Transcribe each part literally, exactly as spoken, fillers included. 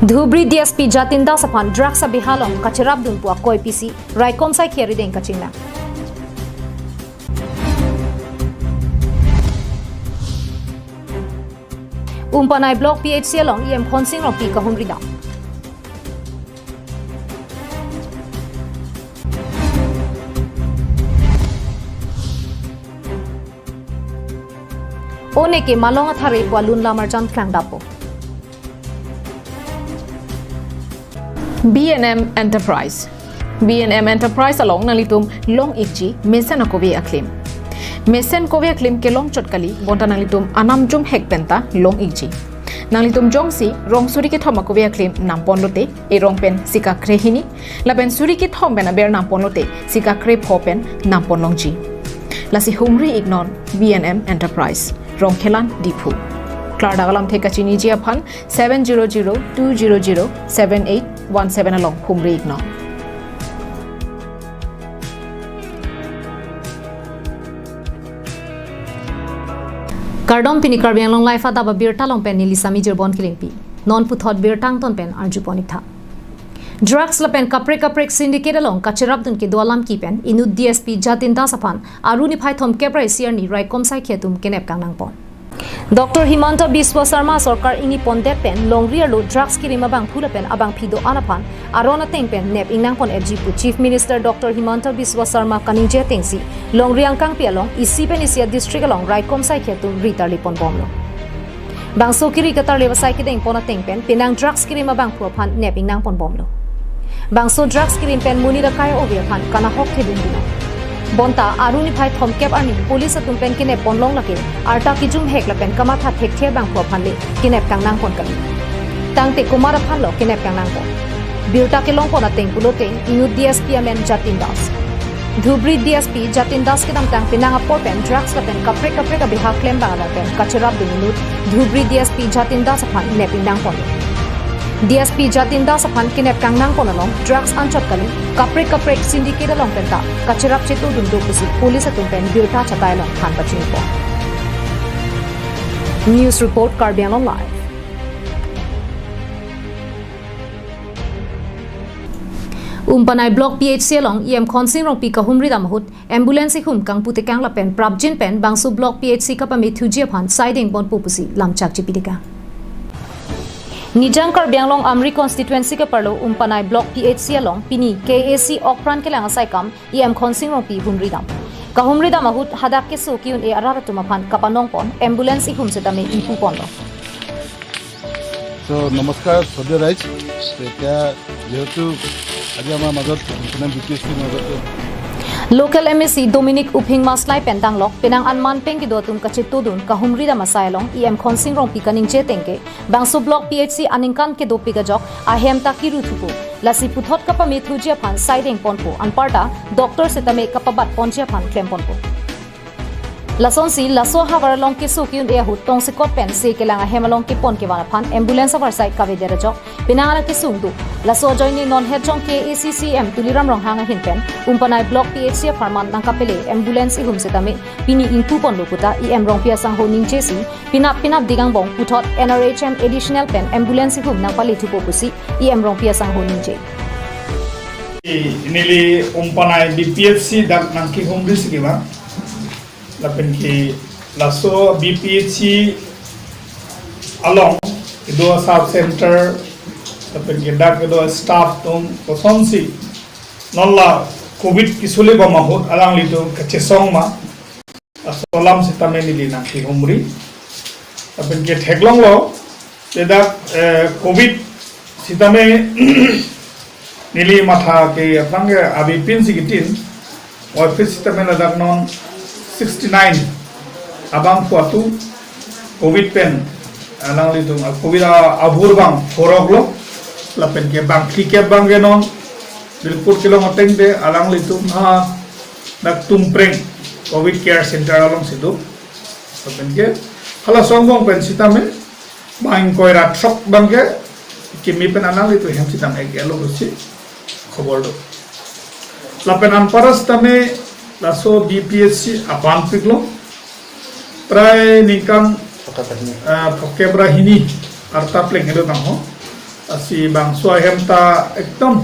Dhubri D S P Jatin Das aphan drugs abiha along kacherapdun pu akoi pisi raikom saikhi arideng kachingnang. Umpanai Block P H C along E M Khonsing Rongpi kahumri dam. Oneke malong athare pu alun lamarjan klangdappo. B and M Enterprise. B and M Enterprise along nanglitum long-ikji mesen akove aklim. Mesen kove aklim kelong chot kali, bonta nanglitum anam jumhek penta long-ikji. Nanglitum jongsi rong suri kethom akove aklim nampon lote, erong pen sika krehini, lapen suri kethom pen aber nampon lote, sika krepho pen nampon longji. Lasi humri-iknon B and M Enterprise, Rongkhelan, Diphu. Klardak alamthe kachiniji aphan seven zero zero two zero zero seven eight one seven along humri-iknon. Kardom, pini Karbi Anglong Live adap abirta along pen neli Sami Jirbon Kilingpi. Non puthot birta angton pen arjupon-iktha. Drugs lapen kaprek kaprek syndicate along kacherapdun kedo alam kipen inut D S P Jatin Das aphan aru niphai thomkep ra isi arni raikom saikhi atum kenep kangnangpon. Doctor Himanta Biswa Sarma sorkar ingnipondet pen longri arlo drugs kirim abangphu lapen abangpi do-an aphan aron ateng pen nep ingnangpon-etji pu Chief Minister Doctor Himanta Biswa Sarma kaningje atengsi longri angkangpi along isi pen isi a-district along raikom saikhi atum ri tarlipon bomlo. Bangso kiri katarlip asai kedengpon ateng pen penang drugs kirim abangphu aphan nep ingnangpon bomlo. Bangso drugs kirim pen monit akai ove aphan kanahok thedun dino. Bonta aru niphai thomkep arni police atum pen kenep ponlong lake arta kijumhek lapen kamatha thekthe abangphu aphan le kenep kangnangpon kali. Tangte komat aphanlo kenep kangnangpon? Birta kelongpon ateng pulote inut D S P amen Jatin Das. Dhubri D S P Jatin Das kedamtang penang apor pen drugs lapen kaprek kaprek abiha klembang along pen kacherapdun inut Dhubri D S P Jatin Das aphan nep ingnangpon. D S P Jatin Das aphan kenep kangnangpon along drugs anchot kali, kaprek kaprek syndicate along penta kacherap chetodun do pusi police atum pen birta chatai along than pachinipon. News report, Karbi Anglong Live. Umpanai Block P H C along E M Khonsing Rongpi kahumri dam ahut ambulance ihum kangputekang lapen prapjin pen bangso Block P H C kapamethuji aphan saideng ponpo pusi lamchak chipitekang. Nijang Karbi Anglong Amri constituency keparlo Umpanai Block P H C along pini K A A C okpran kelang asaikam E M Khonsing Rongpi humri dam. Kahumri dam ahut hadak keso ke-un-e arat atum aphan kapanongpon ambulance ihum setame ingpuponlo. So, নমস্কাৰ সদীয় ৰাইজ। তো এতিয়া যিহেতু আজি আমাৰ মাজত B P H চিৰ মাজত Local M A C Dominic Uphing Maslai pen danglok penang anman pen kedo atum kachetodun kahumri dam asai along E M Khonsing Rongpi kaningje ateng ke bangso Block P H C aningkan kedopik ajok ahem ta kiru thupo. Lasi puthot kapamethuji aphan saideng ponpo, anparta doctor setame kapabat ponji aphan klem ponpo. Lasonsi laso ahavar along keso ke-un-e ahut tongsekot pen se kelang ahem along kepon kevan aphan ambulance avarsai kavedet ajok penang an akesung do. Laso ajoine non het jong K A A C C E M Tuliram Ronghang ahin pen Umpanai Block P H C apharman nangkapele ambulance ihum setame pini ingpuponlo puta E M Rongpi asangho ningjesi penap penapdik angbong puthot N R H M additional pen ambulance ihum nangpale thupo pusi E M Rongpi asangho ningje. Neli Umpanai B P H C dak nangkehumri si kevang. Lapen ke laso B P H C along kedo sub center, lapen ke dak kedo staff atum kosonsi non la covid kesule bom ahut alanglitum kachesong ma, laso alam setame neli nangkehumri. Lapen ke theklonglo, ladak, eh, covid setame neli matha ke aphrang ke abipin si kitin, office setame ladak non sixty nine abangphu atum covid pen alanglitum, ah, covid a-, abur bang phoroklo, lapen ke bang phlikep bang ke non report kelong ateng te alanglitum ha dak Tumpreng covid care center alongsi do. Lapen ke halaso angbong pen setame bang ingkoi ra throk bang ke kimi pen alanglitum hem setame ek-etlo pusi khobor do. Lapen anparta setame laso B P H C apanpiklo. Prai ningkan, ah, phokep ra hini arta pleng kedo tangho. Lasi bangso ahem ta ekdom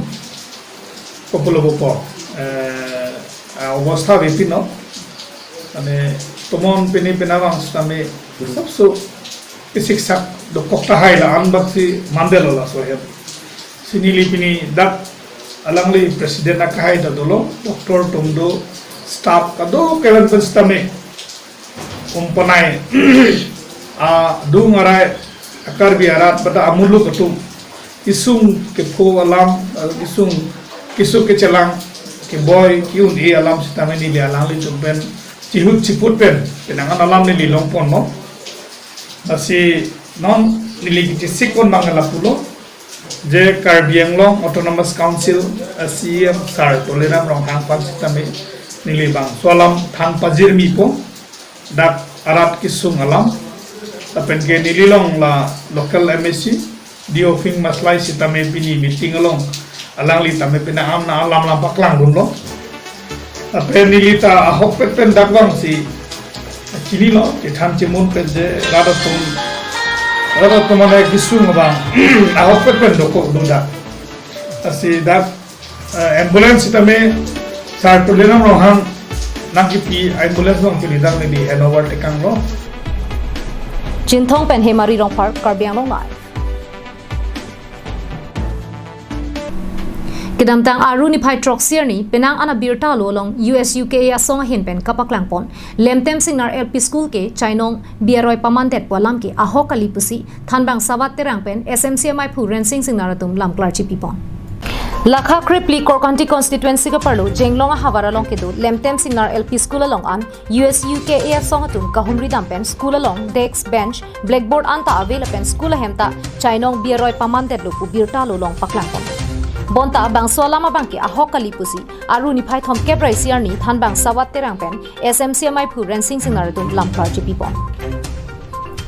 kopolobo po, eh, a obostha avepi non. Mane tomon pini pina bang sitame sabso kesiksak dokok tahai la-an bak si mandetlo laso ahem. Si neli pini dak alangli president akahai ta dolo, doctor atum do, staff kadokave pen sitame, komponai adung arai a-Karbi arat bata amuluk atum kesung kepho alam, eh, kesung kesung kechelang keboi ke-un-e alam sitame neli alanglitum pen chihut chiput pen penang an alam neli longponlo. Lasi non neli kechesik pon abang lapulo, je Karbi Anglong Autonomous Council, eh, C E M Sir Tuliram Ronghang aphan sitame neli bangso alam than pajirmipo, dak arat kesung alam. Lapen ke neli along la local M A C, D O Phing Maslai sitame pini meeting along alangli tame pina amna alam lam paklangdunlo. Lapen neli ta ahokpet pen dak vang si chinilo, chethan chemun pen je rat atum, rat atum mane kesung abang ahokpet pen dokok do dak. Lasi dak, eh, ambulance sitame Sir Tuliram Ronghang nangkepi ambulance along pini dak neli handover tekanglo. Chinthong pen Hemari Rongphar, Karbi Anglong Live. Kedamtang Aru niphai throksi arni penang an abirta alo along U S U K A asong ahin pen kapaklangpon Lemtem Singnar L P School ke chainong biaroi pamandetpo alam ke ahok kali pusi thanbang Sawat Terang pen S M C amaiphu Rensing Singnar atum lamklar chipipon. Lakha krephli Korkanthi constituency kaparlo Jenglong ahavar along kedo Lemtem Singnar L P School along an U S U K A asong atum kahumri dam pen school along desk, bench, blackboard anta ave lapen school ahem ta chainong biaroi pamandetlo pu birta alo along paklangpon. Bonta bangso alam abang ke ahok kali pusi Aru niphai thomkep ra isi arni thanbang Sawat Terang pen S M C amaiphu Rensing Singnar atum lamklar chipipon.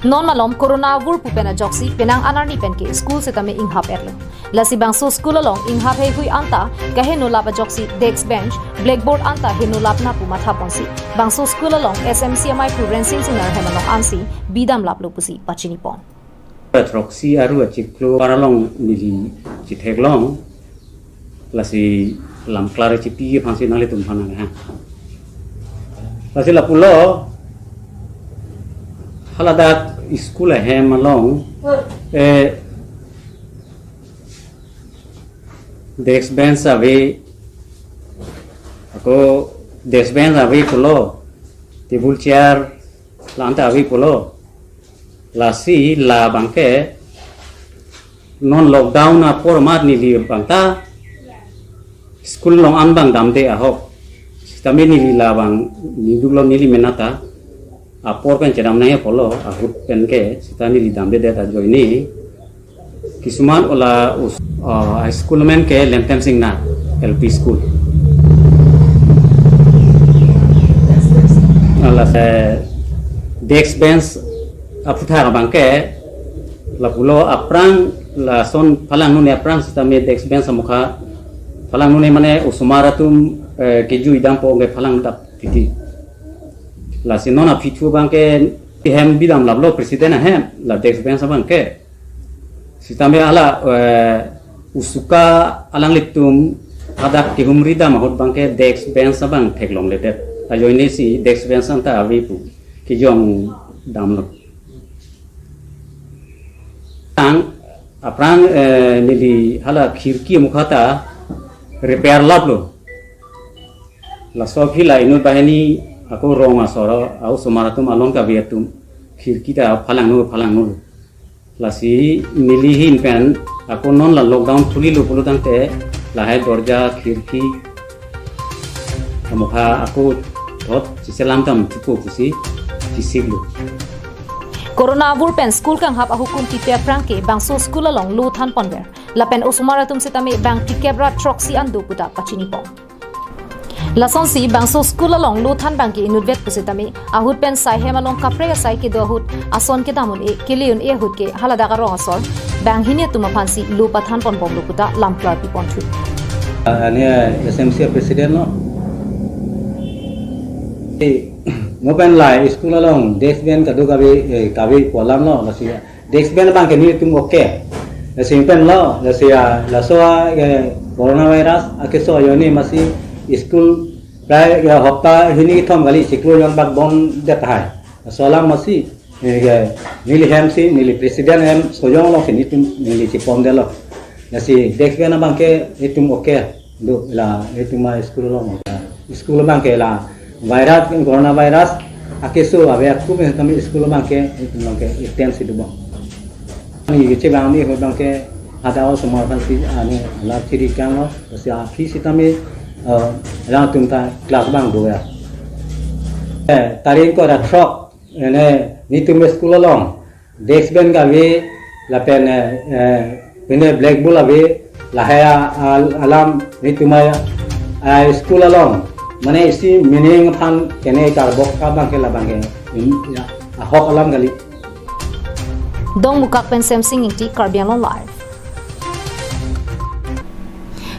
Non malom corona avur pu pen ajoksi penang an arni pen ke school sitame inghap-etlo. Lasi bangso school along inghap heihui anta kaheno lap ajoksi desk, bench, blackboard anta heno lapna pu mathaponsi bangso school along S M C amaiphu Rensing Singnar ahem along ansi bidam laplo pusi pachinipon. Throksi Aru achiklo paralong neli chitheklong, lasi lamklar chipi aphansi nanglitum aphan nang ha. Lasi lapulo haladak school ahem along, eh, desk, bench ave, ako desk, bench ave pulo, table, chair la anta ave pulo. Lasi labang ke non lockdown apor amat neli abang ta school along an abang damde ahok. Sitame neli labang niduklo, neli menata apor pen chedam nangji pulo ahut pen ke sita neli damdedet ajoine kisuman ola us-, ah, high school amen ke Lemtem Singnar L P School. Ala se desk, bench aputhak abang ke lapulo aphrang lason phalangnone aphrang sitame desk, bench amokha phalangnone mane osomar atum, eh, kejui dampo ke phalang dap titi. Lasi non aphi thu abang ke hem bidam laplo president ahem la desk, bench abang ke. Sitame hala, eh, usuka alanglitum hadak kehumri dam ahut abang ke desk, bench abang theklongledet. Ajoine si desk, bench anta ave pu kejong damlo. Ang aphrang, eh, neli hala khirki amokha ta repair laplo. Laso aphi la inut banghini ako rong asor a-osomar atum alon kave atum khirki ta phalangno phalangno. Lasi neli ahin pen ako non la lockdown khulilo pulo tangte lahai dorja khirki amokha ako thot chiselam tam thupo pusi chisiklo. Corona avur pen school kanghap ahukum pipe aphrang ke bangso school along lo thanponver. Lapen osomar atum sitame bang tikep ra throksi an do pu ta pachinipon. Lasonsi bangso school along lo than abang ke inutvet pusitame ahut pen saihem along kaprek asai kedo ahut ason kedam un-e kele un-e ahut ke haladak arong asor banghini atum aphansi lo pathanponbomlo pu ta lamklar piponthu. Ani S M C president lo. Eh, mo pen la school along desk, bench kadokave, eh, kave pu alam lo, lasi desk, bench abang ke nelitum okay. Lasi pen lo, lasi ya, laso a, eh, coronavirus akeso ajoine masi school prai, eh, hopta hini kethom kali chiklo jon bak bondh det tahai. Laso alam masi, eh, neli hem si, neli president hem sojong along si netum neli chepondetlo. Lasi desk bench abangke itum okay do, la itum a school along. School abangke la virus, coronavirus akeso ave aktum tame school abangke itum along ke attend si dobom. Ni kechebang ni ho abangke hadak osomar aphan si, ah, ne la chiri kanglo, lasi aphi sitame, eh, alangtum ta class abang do ya. Eh, tarik ingkoi ra throk, ene netum school along desk bench ave, lapen, eh, eh, pine blackboard ave, lahai a, a, alam netum a, a school along, mane isi meaning aphan kene karbok abangke labangke, in, ya, ahok alam kali. Dongmukak pen Semsing Ingti, Karbi Anglong Live.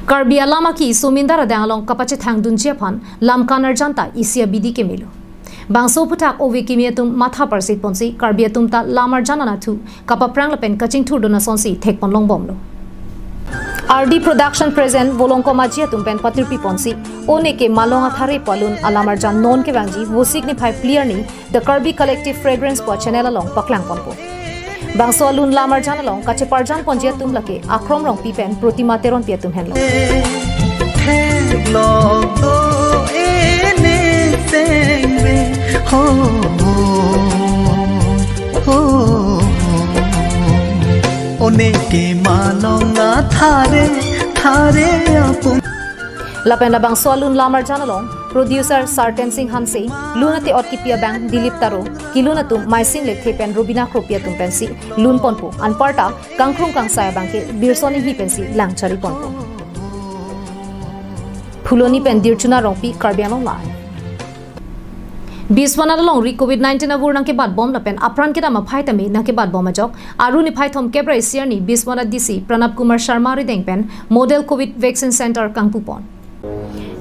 Karbi alam aki sumindar adang along kapachethang dunji aphan lam kanarjan ta isi abidi kemelo. Bangso aphuthak ove kimi atum matha parsit ponsi Karbi atum ta lam arjan anatthu kapaphrang lapen kachingthurdun asonsi thekpon longbomlo. R D Production present Volongkom Aji atum pen patirpi ponsi, Oneke Malong Athare pu alun alam arjan non kevangji Vosik niphai phli arni The Karbi Collective Fragrance pu channel along paklang ponpo. Bangso alun lam arjan along kacheparjan ponji atum lake Akrom Rongpi pen Protima Teronpi atum henlo. Theklong do ene sengve, ho, ho, ho. Oneke Malong Athare, thare apun. Lapen labangso alun lam arjan along producer Sarten Singh Hanse, lun ate-ot kipi abang Dilip Taro, kelun atum Maising Lekthe pen Rubina Kropi atum pensi lun ponpo, anparta kangkrung kangsai abangke Birson Inghi pensi langchari ponpo. Phuloni pen Dirchuna Rongpi, Karbi Anglong Live. Biswanath alongri Covid nineteen avur nangkebatbom lapen apran kedam aphai tame nangkebatbom ajok, Aru niphai thomkep ra isi arni Biswanath D C Pranab Kumar Sharma arideng pen Model Covid Vaccine Center kangpupon.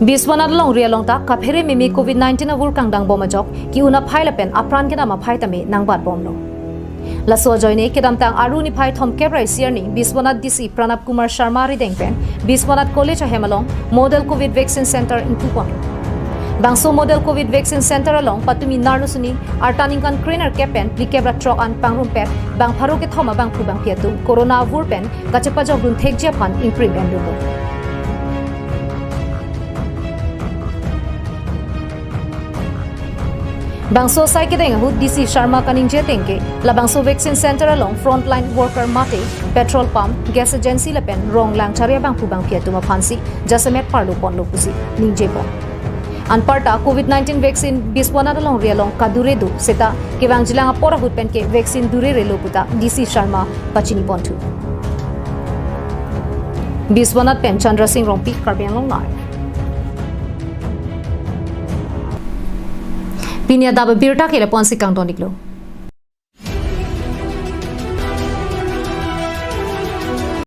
Biswanath alongri along ta kaphere meme Covid nineteen avur kangdangbom ajok, ke-un aphai lapen apran kedam aphai tame nangbatbomlo. Laso ajoine kedamtang Aru niphai thomkep ra isi arni Biswanath D C Pranab Kumar Sharma arideng pen Biswanath College ahem along Model Covid Vaccine Center ingpuponlo. Bangso Model Covid Vaccine Center along patumi nerlo suni arta ningkan krenerkep pen phlikep ra throk an pangrumpet bang pharo kethom abangphu bangphi atum Corona avur pen kachepajokdun thekji aphan ingprim enlo. Bangso asai kedeng ahut D C Sharma kaningje ateng ke, labangso vaccine center along frontline worker mate petrol pump, gas agency lapen rong langchari abangphu bangphi atum aphansi jasemet parlo ponlo pusi ningjepon. Anparta Covid nineteen vaccine Biswanath alongri along kadure do seta kevangjilang apor ahut pen ke vaccine durerelo puta D C Sharma pachiniponthu. Biswanath pen Chandra Singh Rongpi, Karbi Anglong Live. Pini adap abirta ke lapu-ansi kangton-iklo.